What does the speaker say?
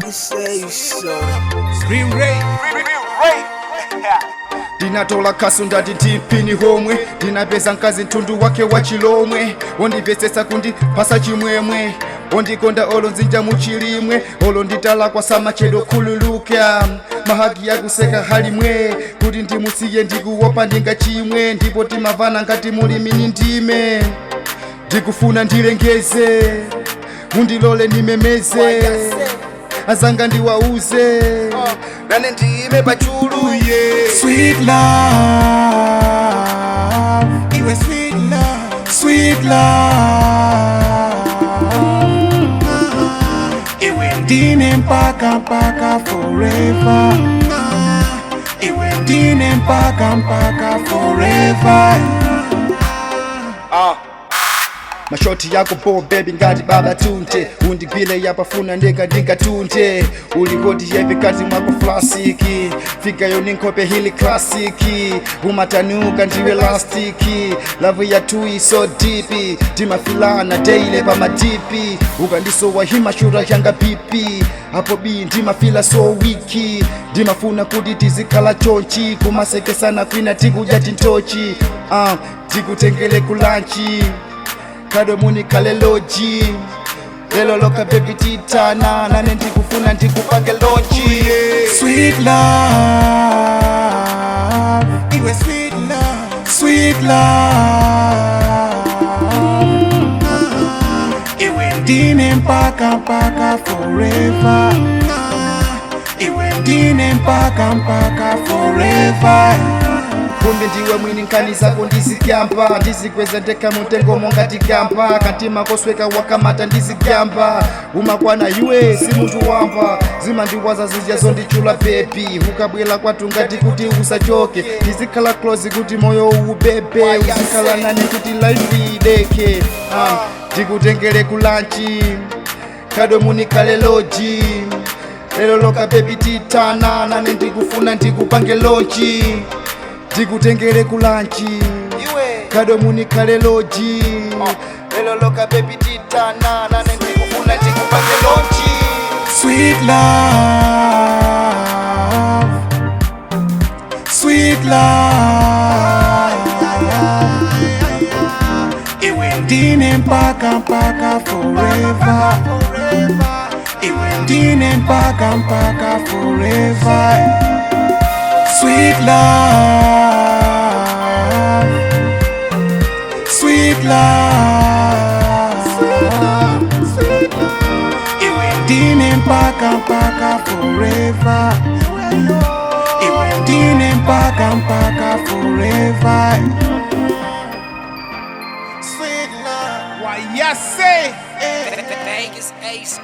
You say so. Real Ray. Ndinatola khasu ndati ndipini homwe, ndinapeza mkazi mtundu wake wa chilomwe, wondimvetsetsa kundipasa chimwemwe, wondikonda olo nzinja muchilimwe, olo nditalakwa samachedwa khululuka, ma hug yakuseka halimwe, kuti ndimusiye ndikuwopa ndingachimwe, ndipo timavana ngati mulimi ndime. Ndikufuna ndilengeze, mundilole ndimemeze, azanga ndiwauze, nane ndiyime pachulu ye. Sweet love, iwe sweet love, sweet love. Iwe ndine mpaka mpaka forever. Iwe ndine mpaka mpaka forever. Mashoti yako po baby ngati baba tunte, undigwile yapafuna ndeka ndingatunte, ulikoti heavy kati mwako flasiki, figayo ninkope hili classic, umatanuka ndiwe lastiki, love yathu so deep, timafilana daily pamadipi, ukandisowa himashura yanga pipi, apo b ndimafila so weak, ndimafuna kuti tizikhala chonchi, kumasekesana kwina tikudya tintochi, tikutengele ku lunch, kadomuni kaleloji, lelo loka baby titana, nane ndikufuna ndikupange launch. Sweet love, iwe sweet love, sweet love. Iwe ndine mpaka mpaka forever. Iwe ndine mpaka mpaka forever. Kumbe ndiwe mwini nkhani zako ndizigamba, ndizikweza ndekha mutengo monga tigamba, kantima kosweka wakamata ndizigamba, umakwana iwe si munthu wamba, zimandiwaza zidya zondichula baby, ukabwela kwathu ngati kuti usachoke, ndizikhala close kuti moyo ubebe, uzikhala nane kuti life ideke, ndikutengere ku lunch, kadomuni kaleloji, lelo loka baby titana, nane ndikufuna ndikupange launch, ndikutengere ku lunch, kadomuni kaleloji, lelo loka baby titana, nane ndikufuna ndikupange launch. Sweet love, sweet love. Iwe ndine mpaka mpaka forever. Iwe ndine mpaka mpaka forever. Sweet love, sweet love. Iwe ndine mpaka mpaka forever. Iwe ndine mpaka mpaka forever. Sweet love. Why yes say Vegas Ace.